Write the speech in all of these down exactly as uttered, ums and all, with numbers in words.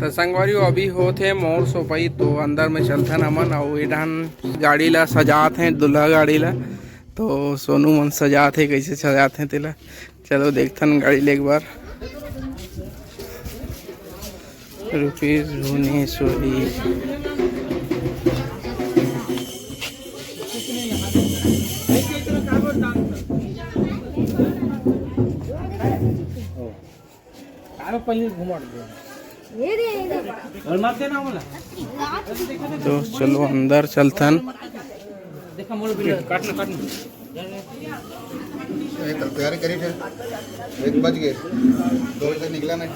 त संगवारी हो, अभी होत हे मोर सोपई, तो अंदर में चलथन हमन। अउ ए डाहन गाड़ी ला सजात हे, दूल्हा गाड़ी ला। तो सोनू मन सजात हे, कैसे सजात हे तेला। चलो देखथन गाड़ी ले एक बार। रुपेश भुवनेश्वरी। तो चलो अंदर चलथन। तैयारी करी थे, एक बज गए, दो बजे तक निकला नहीं।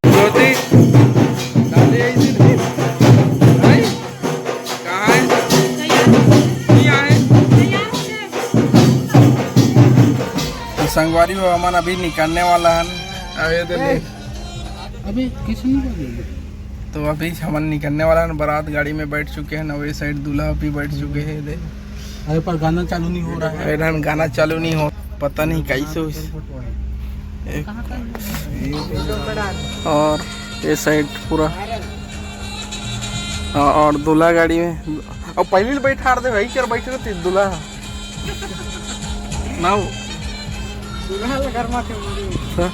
ज्योति, दादी आई थी, नहीं? कहाँ है? नहीं आए। तो संगवारी हो, हमन अभी निकलने वाला हन। अरे दे ले। अभी किसने बोली? तो अभी हमन निकलने वाला हन, बारात गाड़ी में बैठ चुके हैं, अउ ए साइड दूल्हा भी बैठ चुके हैं। दे, अरे पर गाना चालू नहीं हो रहा है। ए डाहन गाना चालू नहीं हो, पता नहीं कैसे होइस। एक, और ये साइड पूरा, हाँ, और दूल्हा गाड़ी में, अब पहले ही बैठा दे भाई, कर बैठे रहते दूल्हा ना हो। दूल्हा ला गरमा के मुड़ी। हाँ।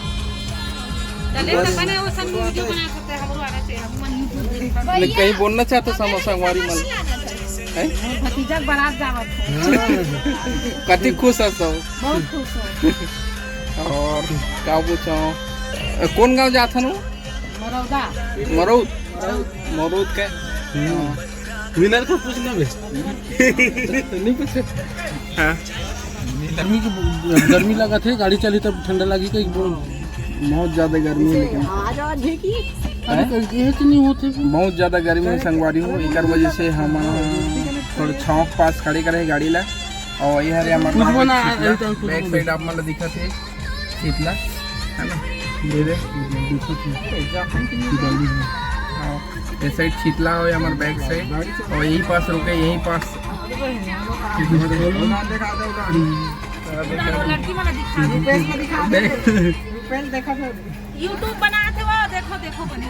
चले तो बस। बने वो सब वीडियो बना सकते हैं, हमरो आना चाहिए, हम मन YouTube देख। नहीं, कहीं बोलना चाहते सम-, संगवारी मन। हैं? भतीजा के बारात जावत है। कति खुश है सब। बहुत खुश है। और का पूछो? ए, कौन गांव जात हन वो? मरौदा। मरौद? मरौद। मरौद के? हम्म। विनर को पूछना बे। नहीं पूछे। हाँ। गर्मी की, गर्मी लगा थे, गाड़ी चली तब ठंडा लगी कहीं। बहुत ज्यादा गर्मी है लेकिन। आ जाओ, देखिए। हैं? अभी कल ये तो नहीं होते। बहुत ज्यादा गर्मी है संगवारी हो, एकर वजह से हम थोड़ा छाँव के पास खड़े करे गाड़ी ला। और ये हरे हमारे कुछ बना, शीतला, अरे तो कुछ बैक बना। साइड आप मन ला दिखत है शीतला, है ना? ये दे। हाँ, ये साइड शीतला हो हमारे बैक साइड, और यही पास रुके, यही पास। लड़की वाला दिखा दे। बैक। YouTube बनात हे वो, देखो, देखो बने।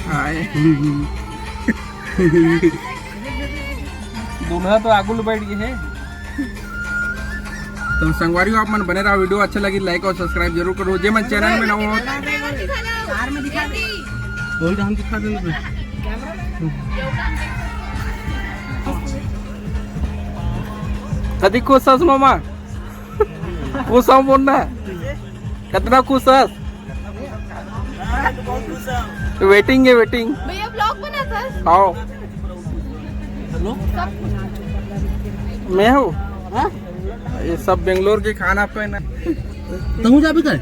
हाय। दूल्हा तो आगू ले बैठ गए हैं। तो संगवारी हो, आप मन बने रहो, वीडियो अच्छा लगी लाइक और सब्सक्राइब जरूर करो। जे मन चैनल में नवा हो, कार में दिखा दे। वही तो हम दिखा देंगे। कति खुश हस मामा? खुश हूँ बोलना। कितना खुश हस? वेटिंग है, वेटिंग। भैया, ब्लॉग बना था। आओ। मैं हूँ। हाँ? ये सब बेंगलोर के खाना पे ना। तू जा भी कर।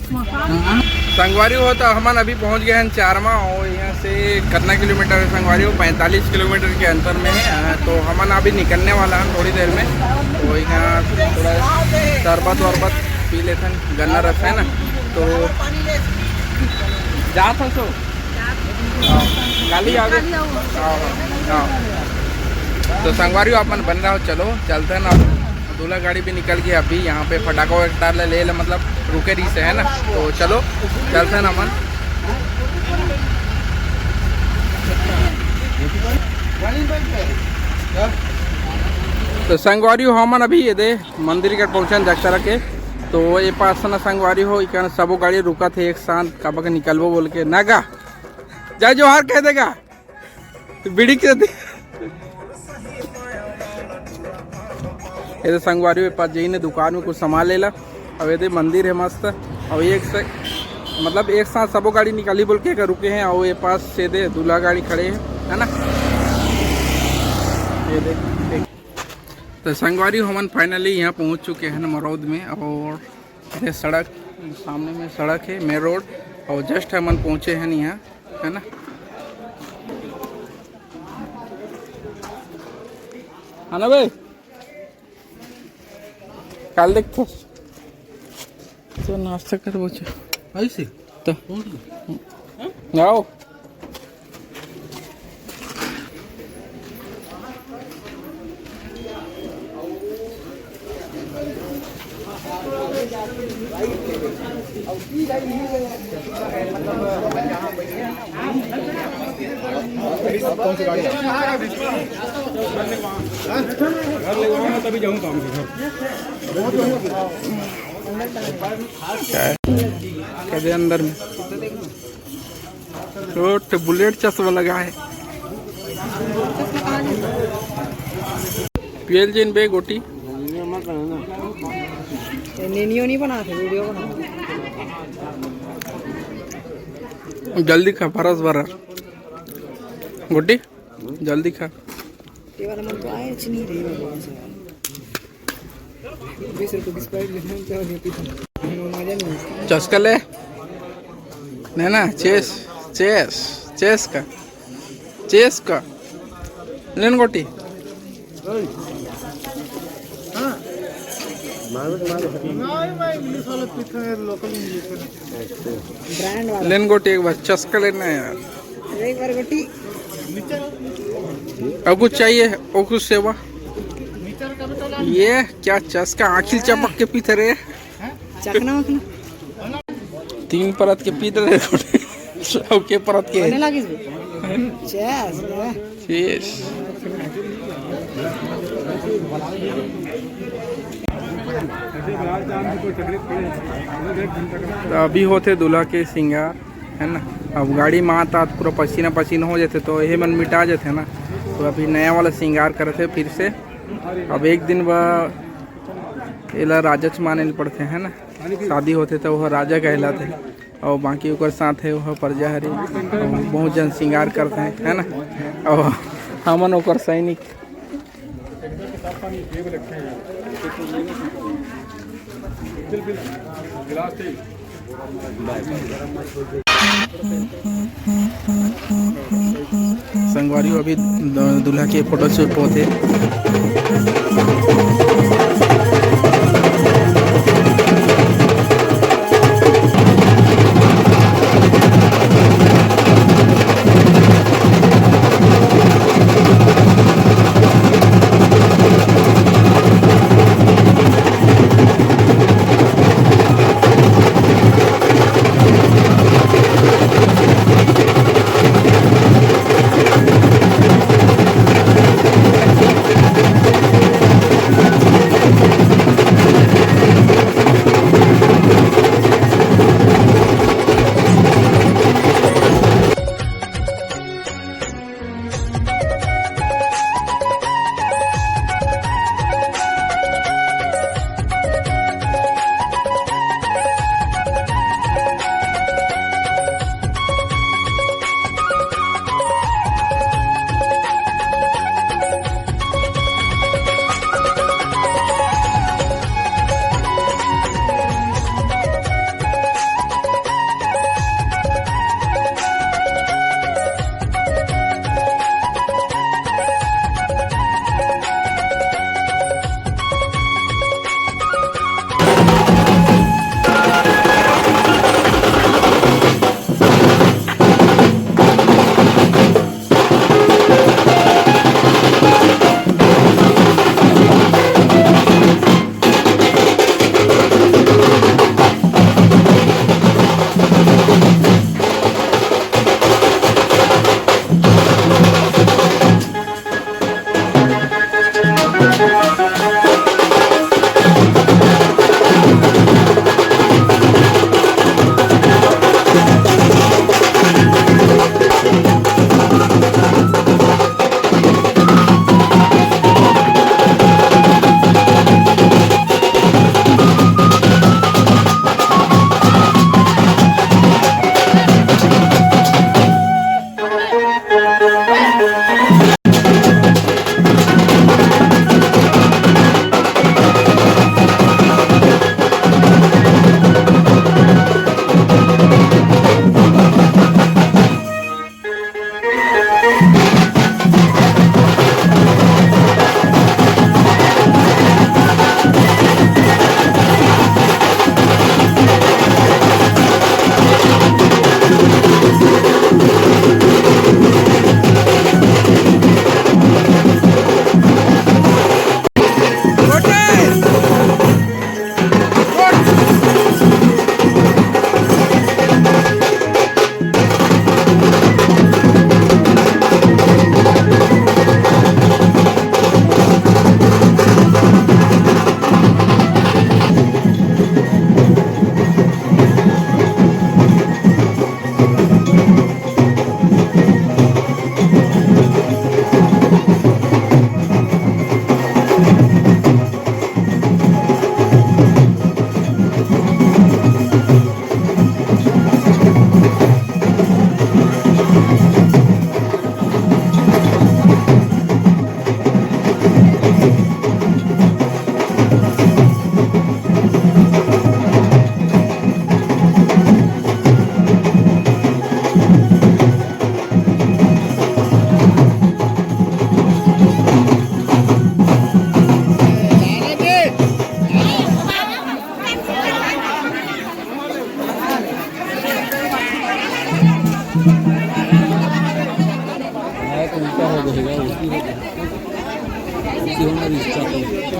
संगवारी हो, तो हमन अभी पहुंच गए हैं चारमा, और यहाँ से कितना किलोमीटर है संगवारी हो? पैंतालीस किलोमीटर के अंतर में है। अ, तो हमन अभी निकलने वाला हैं थोड़ी देर में। तो यहाँ थोड़ा शरबत वरबत पी लेथन, गन्ना रस है ना, तो जात हन सो। हाँ, गाली आ गई। हाँ, हाँ, हाँ। तो संगवारी हो, अपन बन रहा हो, चलो चलते हैं ना। दूल्हा गाड़ी भी निकल गई अभी, यहाँ पे फटाका वटाका ले ले, मतलब रुके रही से, है ना। तो चलो चलते हैं ना अपन। तो संगवारी हो, हमन अभी ये दे मंदिर के पहुँचन जगतारा के। तो ये पास ना संगवारी हो, इकन सबो गाड़ी रुका थे एक साथ, काबर के निकलबो बोल के ना गा। जय जोहार कह देगा। तो बीड़ी के दे। ये तो संगवारी हो, पास जाइने दुकान में कुछ सामान लेला। अब ये दे मंदिर है मस्त। अब एक से, मतलब एक साथ सबो गाड़ी निकाली बोल के एक रुके हैं। और ये पास से दे दूल्हा गाड़ी खड़े हैं, है ना। ये दे, देख। तो संगवारी हो, हमन finally यहाँ पहुँच चुके हैं ना मरौद में। और ये सड़क, सामने में सड़क है, मेन रोड। और just हमन पहुँचे हैं यहाँ, है ना। है ना भाई, काल देखो तो नाश्ता कर बच्चे। ऐसे तो कौन? आओ। घर ले आऊंगा तभी जाऊंगा काम के घर। क्या है? कैसे अंदर में? वो तो बुलेट चश्मा लगा है। पीएल जिन बे गोटी। ये नीनियो नहीं बना थे, वीडियो बना। जल्दी खा, फरस बरा। गोटी, जल्दी खा। ये वाला मन तो आए, चीनी रही है, कौन सा है? बीस रुपए की स्प्राइट लेने में क्या हो गया, पीता हूँ। मजा नहीं आता। चस्का ले। नहीं ना, चेस, चेस, चेस का, चेस का। लेन गोटी। ब्रांड वाला। लेन गोटी एक बार, चस्का लेना है यार। एक बार गोटी। और कुछ चाहिए? और कुछ सेवा? ये क्या चस्का, आँखी चपक के पीते रहे। चखना वखना। तीन परत के पीते रहे। सबके परत के। होने लागिस बे। चेस, बे। चेस। तो अभी होते दूल्हा के श्रृंगार, है ना। अब गाड़ी में आत आत पूरा पसीना पसीना हो जाते, तो ये मन मिटा जाते ना। तो अभी नया वाला श्रृंगार करते फिर से। अब एक दिन बा एला राजाच माने ल पड़थे, है ना। शादी होथे त ओह राजा कहलाथे, अउ बाकी ओकर साथ हे ओह प्रजा हरे, अउ बहुत जन श्रृंगार करथे, है ना। अउ हमन ओकर सैनिक। संगवारी हो, अभी द-, दूल्हा के फोटो शूट होत हे।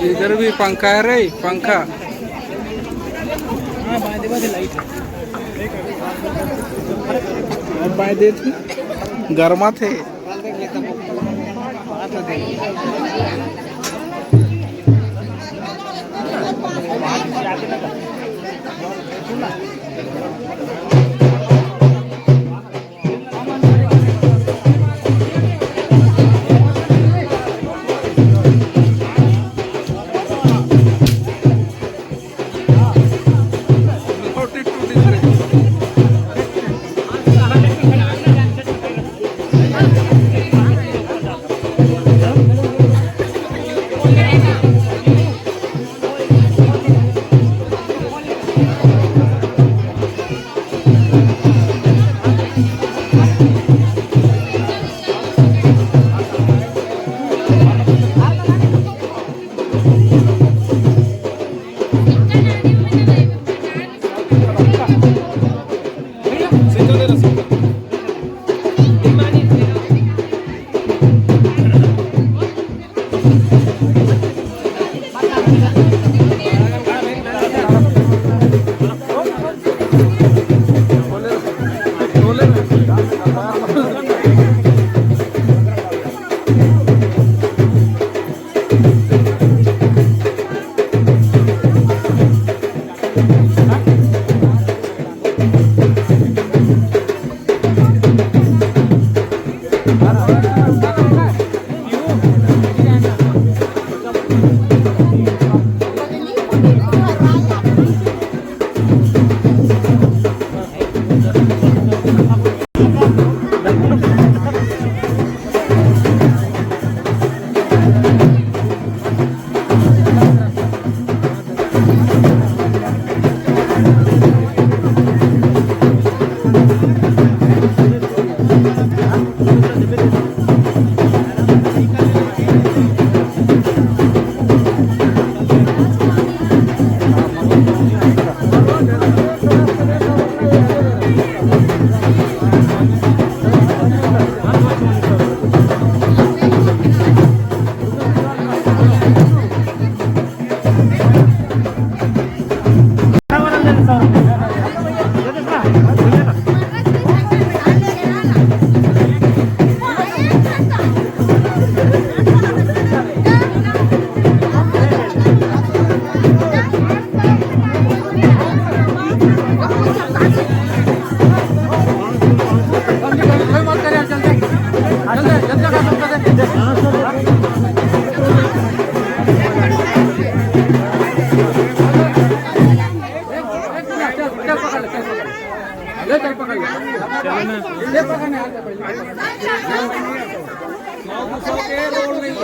इधर भी पंखा है रे, पंखा। गर्मा थे।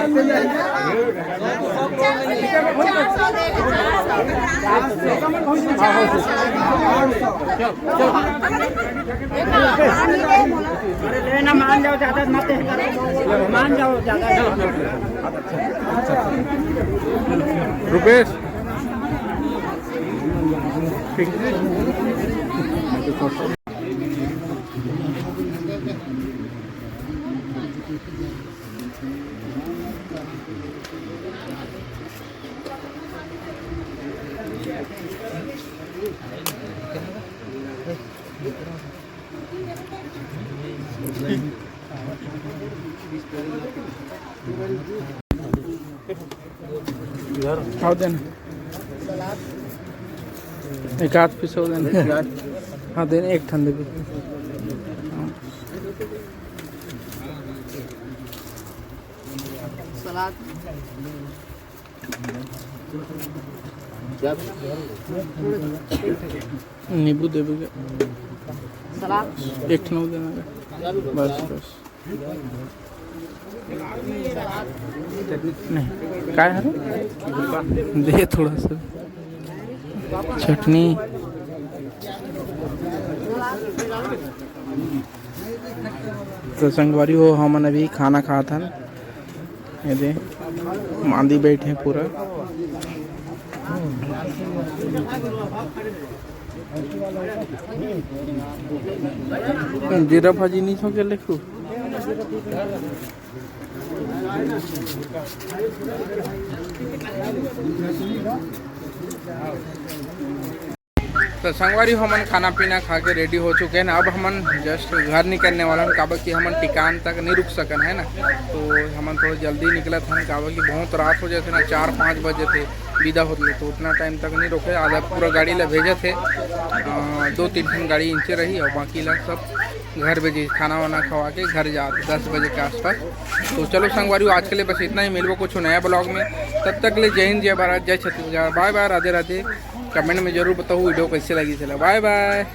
अरे लेना, मान जाओ, ज्यादा मत करो, मान जाओ, ज्यादा। रुपेश। आओ देना। एक आध पीस हो देना। हाँ, देना, एक ठन देबे। सलाद। नींबू देबे के। सलाद। एक ठन देना के। बस, बस। नहीं, काय हरे? दे थोड़ा सा। चटनी। तो संगवारी हो, हमन अभी खाना खात हन। ये दे, मांदी बैठे पूरा। जीरा भाजी नहीं छो के लेखू। तो संगवारी, हमन खाना पीना खा के रेडी हो चुके हैं। अब हमन जस्ट घर निकलने वाला हन, काबर कि हमन ठिकान तक नहीं रुक सकन, है ना। तो हमन थोड़ा जल्दी निकलत हन, काबर कि बहुत रात हो जाते ना, चार पाँच बजे थे विदा होते, तो उतना टाइम तक नहीं रुके। आधा पूरा गाड़ी ला भेजत हे, अ, दो तीन ठन गाड़ी इंचे रही और बाकी ला सब घर भेजे, खाना वाना खवा के घर जात दस बजे के आसपास। तो चलो संगवारी, आज के लिए बस इतना ही। मिलबो कुछ नया ब्लॉग में, तब तक ले जय हिंद, जय भारत, जय छत्तीसगढ़, बाय बाय, राधे राधे। कमेंट में जरूर बताओ वीडियो कैसे लगी, चला बाय बाय।